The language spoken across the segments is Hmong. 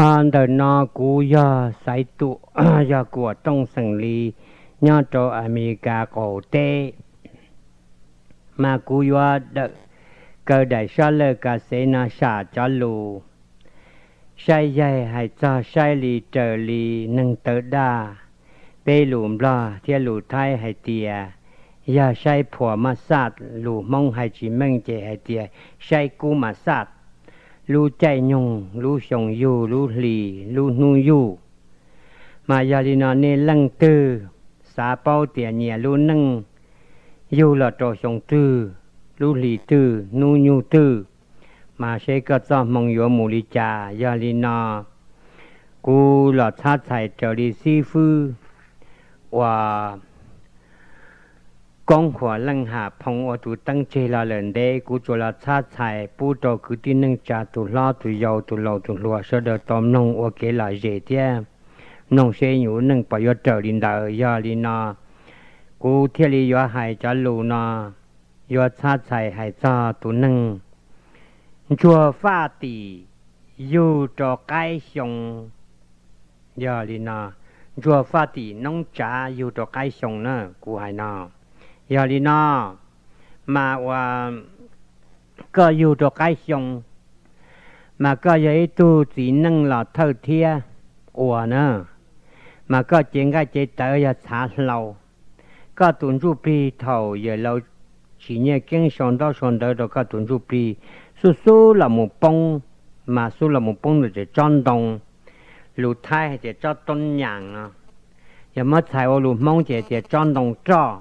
Ntawm no kuv yog Xaiv Tuam, yog kuam Tooj xeem Lis nyob rau Amelikas qaum teb. Mas kuv yuav kaw daim sab laj kas xev no sam cov lus saib yaig hais txog saib li raws li neeg tawv daj. Peb lus Nplog thiab lus Thaib hais tias yog saib phuam mas xaj, lus Hmoob hais tsis meej ces hais tias saib kub mas xaj. Lub caij nyoog, lub xyoo yug, lub hlis, lub hnub yug. Mas yog li no nej leej twg xav paub tias nyias lub neej yug los rau xyoo twg, lub hlis twg, hnub yug twg, mas seb koj txoj hmoo yuav mus li cas. Yog li no kuv los txhab txhais raws li xib fwb uas Koob Khuam Leej Ham Phoo ua tus teeb tseg los lawm ntev, kuv tsuas los txhab txhais pub rau kwv tij neej tsa tus hlob tus yau tus laus tus hluas sawv daws tau mloog ua kev lom zem thiab mloog seb yus lub neej puas yuav raws li ntawd. Yog li no kuv thiaj li yuav hais cov lus no, yuav txhab txhais hais txog tus neeg ntsuag faj tim yug rau qaib xyoo. Yog li no, ntsuag faj tim noob tsav yug rau qaib xyoo na, kuv hais no. Yog li no, mas ua koj yug rau qaib xyoo, mas koj yog ib tug txiv neej los thawj thiab ua na, mas koj cev nqaij cev tawv yog txhav hlau. Koj tus ntsuj plig thaum yawm laus Tsim Nyiaj Keeb sau ntaub sau ntawv rau koj tus ntsuj plig, xub xub los mus poob, mas xub los mus poob ntawm tsob ntoo, lus Thaib hais tias tsob toob nyas no, yog muab txhais ua lus Hmoob ces tias tsob ntoo roj,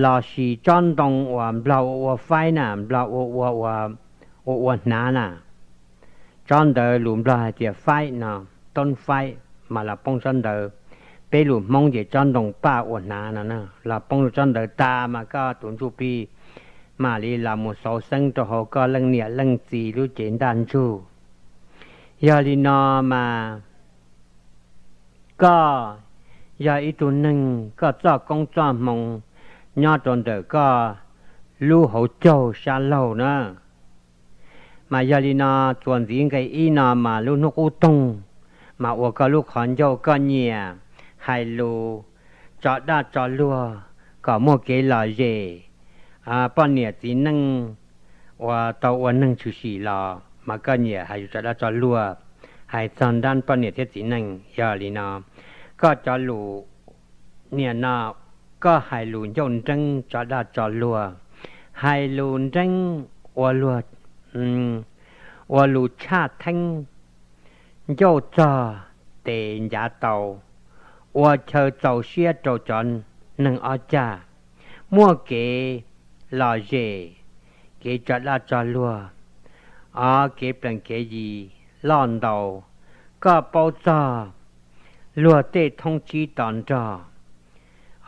lossis tsob ntoo uas Nplog ua ua faib na, Nplog ua ua ua ua hnav na. Tsob ntawd lus Nplog hais tias faib no, toob faib, mas los poob tsob ntawd. Peb lus Hmoob ces tsob ntoo paj ua hnav no, los poob rau tsob ntawd tas mas koj tus ntsuj plig mam li los mus xauv xeeb rau hauv koj leej niam leej txiv lub cev ntaj ntsug. Yog li no mas koj yog ib tug neeg koj txoj koob txoj hmoo nyob rau ntawm koj lub hauv caug sab laug na. Mas yog li no, txuas ntxiv nqe ib no mas lub hnub qub toog, mas ua koj lub qhov ncauj koj nyiam hais lus tso daj tso luag kom muaj kev lom zem, poj niam txiv neej uas tau ua neeg tshwm sim los mas koj nyiam hais lus tso daj tso luag, hais txog nrab poj niam thiab txiv neej. Yog li no, koj cov lus niam no, koj hais lus ncauj nreeb tso daj tso luag, hais lus nreeb ua luag, ua lus tshaj theeb, ncauj txog tes ncav tau, ua chaw txaus siab rau cov neeg ob cag, muaj kev lom zem, kev tso daj tso luag, o kev plees kev yi loj ntau. Koj paub txog luag tej thoob tsib to nrog,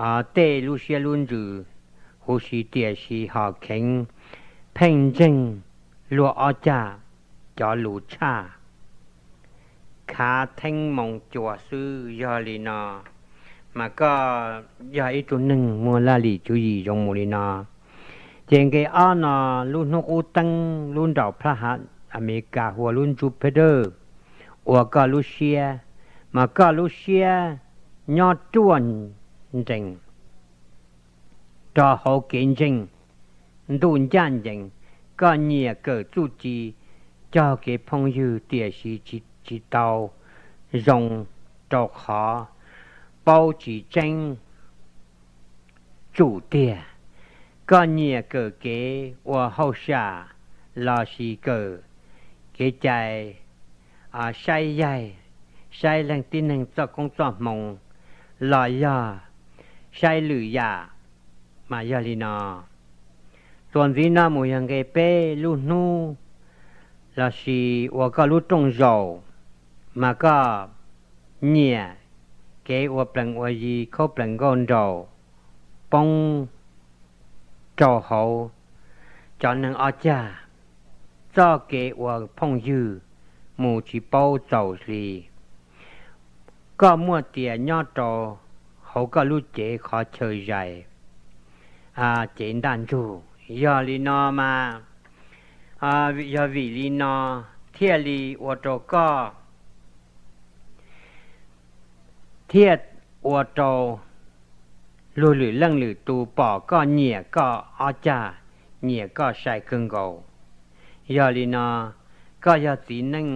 o tej lub siab lub ntsws huv si tiam sis hom kheev pheej ntseeg luag ob cag cov lus tshaj, khav theeb moo cua xwb. Yog li no, mas koj yog ib tug neeg muaj laj lim tswv yim zoo mus li no. Ces nqe ob no, lub hnub qub teeb lub nraum plab hav Amelikas hu ua lub Jupiter, ua koj lub siab, mas koj lub siab nyob ruaj nrees rau hauv kev ntseeg, ntuj ncaj ncees. Koj nyiam kawm txuj ci, cog kev phooj ywg tiam sis tsis tau zoo rau qhov paub tsis tseeb tsum tiag. Koj nyiam kawm kev ua hauj sam lossis kawm kev cai, saib yaig, saib leej tib neeg txoj koob txoj hmoo los yog saib lwm yam. Mas yog li no, txuas ntxiv no mus yog nqe peb, lub hnub lossis ua koj lub rooj zaum, mas koj nyiam kev ua plees ua yi, khaub plees nkauj nraug, poob rau hauv cov neeg ob cag, txoj kev ua phooj ywg mus tsis paub txaus hli. Koj muaj tias nyob rau hauv koj lub cev qhov chaw zais, cev ntaj ntsug. Yog li no mas, yog vim li no thiaj li ua rau koj thiaj ua rau luag lwm leej lwm tus pom koj nyiam koj ob cag, nyiam koj sai kawg nkaus. Yog li no, koj yog txiv neej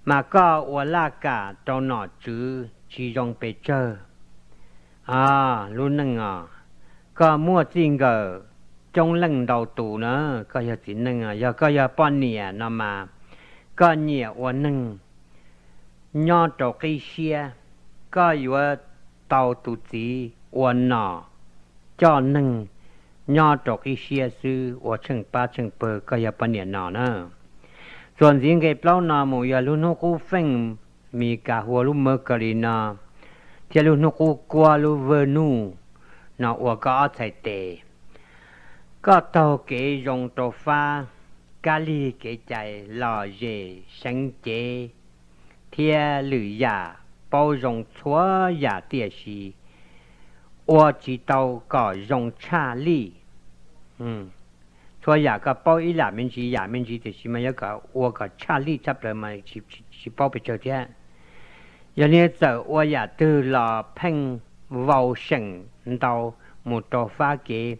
mas koj ua laj kam rau nom tswv tsis zoo pes tsawg. Lub neej os, koj muaj txij nkawm coob leej ntau tus na. Koj yog txiv neej, yog koj yog poj niam no mas koj nyiam ua neeg nyob rau qib siab, koj yuav tau tus txiv ua nom coj neeg nyob rau qib siab xwb, ua tsheej pab tsheej pawg. Koj yog poj niam no na, txuas ntxiv nqe plaub no mus yog lub hnub qub feej, Mis Kas Hua lub Mercury no, thiab lub hnub qub kuab lub Vwj Nuj no ua koj ob txhais tes. Koj taug kev zoo rau fab, kab lig kev cai, lom zem seev cev, thiab lwm yam paub zoo txhua yam tiam sis ua tsis tau kom zoo tshaj lij. Txhua yam koj paub ib lam me ntsis yam me ntsis tiam sis mas yuav kom ua kom tshaj lij tshaj plaws mas tsis paub pes tsawg thiab. Yog li txawm ua yam twg los pheej vau seem ntau mus rau fab kev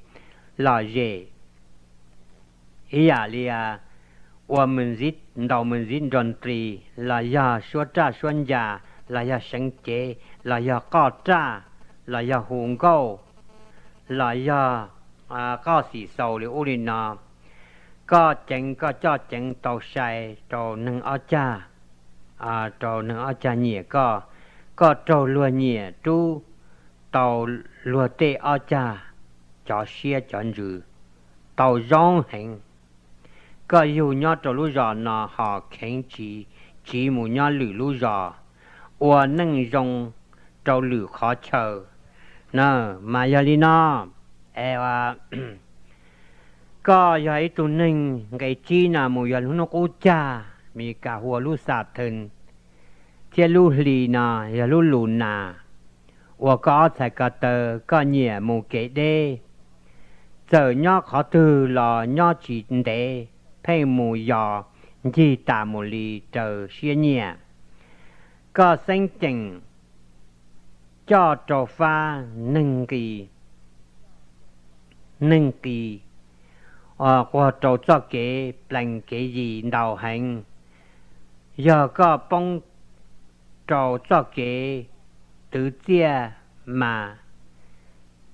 lom zem. Ib yam li ua mus ntxiv, ntaus mus ntxiv nrog nris, los yog suab raj suab ncas, los yog seev cev, los yog qoj raj, los yog hu nkauj, los yog qoj xim xaus li ub li no, koj ceev koj coj ceev tau sai rau neeg ob cag, rau neeg ob cag nyiam koj, koj raug luag nyiam rub tau luag tej ob cag cov siab cov ntsws tau zoo heev. Koj yug nyob rau lub zos no ho kheev tsiv mus nyob lwm lub zos, ua neej zoo rau lwm qhov chaw na. Mas yog li no, es koj yog ib tug neeg nqe tsib no mus yog lub hnub qub cag, Mis Kas Hua lub Saturn thiab lub hli no yog lub lus nas, ua koj ob txhais ko taw, koj nyiam mus kev deb. Txawm nyob qhov twg los nyob tsis ntev, pheej mus yos ncig tas mus li raws siab nyiam. Koj xeeb ceem coj rau fab neeg nqis, neeg nqis, quag rau txoj kev plees kev yis ntau heev. Yog koj poob rau txoj kev twv txiaj mas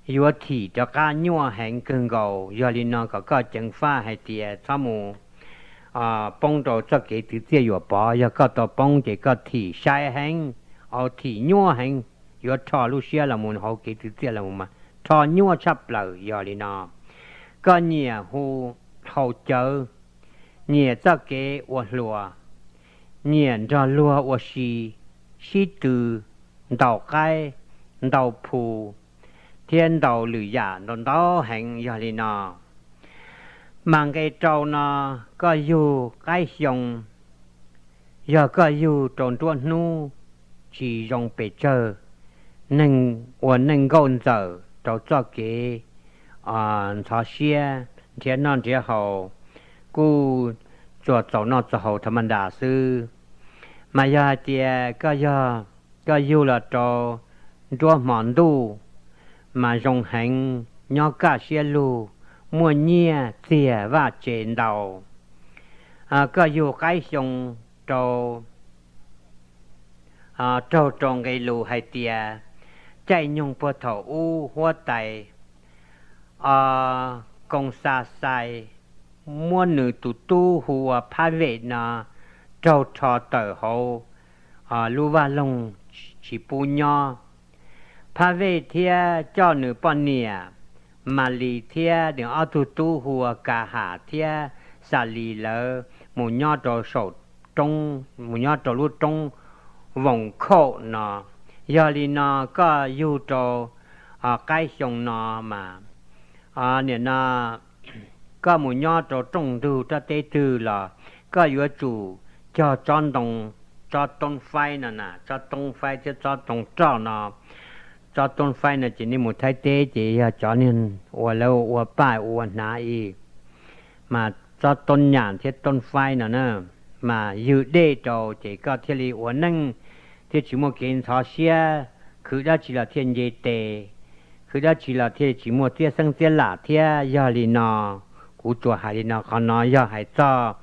yuav thim rov qab nyuaj heev kawg nkaus. Yog li no kom koj ceev faj hais tias txhob mus poob rau txoj kev twv txiaj yuam pov. Yog koj tau poob ces koj thim sai heev, au thim nyuaj heev, yuav rho lub siab los mus hauv kev twv txiaj los mus mas rho nyuaj tshaj plaws. Yog li no, koj nyiam hu haus cawv, nyiam txoj kev ua hluas, nyiam nrog luag ua si, sib tw, ntaus qaib, ntaus phu, thiab ntaus lwm yam ntau ntau heev. Yog li no, mas nqe rau no koj yug qaib xyoo, yog koj yug rau nruab hnub tsis zoo pes tsawg, neeg ua neej nkauj ntxawm rau txoj kev ntxhov siab nrhiav noj nrhiav haus kuj tsuas txaus noj txaus haus tha ma ntas xwb. Mas yog hais tias koj yug los rau nruab hmo ntuj mas zoo heev, nyob kaj siab lug, muaj nyiaj txiag vaj tse ntau. Koj yug qaib xyoo rau, raug rau nqe lus hais tias caij nyoog puag thaum ub huab tais Koo Xa Xais muab nws tus tub hu ua Phab Vej no raug rho tawm hauv lub vaj loog tsis pub nyob. Phab Vej thiab coj nws poj niam Mas Lis thiab nws ob tug tub hu ua Ka Ham thiab Xa Lis lawv mus nyob rau saum roob, mus nyob rau lub roob Voos Khaum no. Yog li no koj yug rau qaib xyoo no mas, nim no koj mus nyob rau rooj ntug rab teb twg los koj yuav tsum cog tsob ntoo, tsob toob faib no na, tsob toob faib thiab tsob ntoo roj no. Tsob toob faib no ces nej mus Thaib teb ces yog cov niag uas lawv ua paj ua hnav i, mas tsob toob nyam thiab toob faib no na, mas ywg dej rau ces koj thiaj li ua neej thiaj tsis muaj kev ntxhov siab, khwv dab tsi los thiaj nce tes, khwv dab tsi los thiaj tsis muaj txiab xeeb txiab lam thiab. Yog li no, kuv tsuas hais li no, qhov no yog hais txog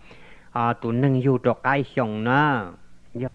tus neeg yug rau qaib xyoo na. Yog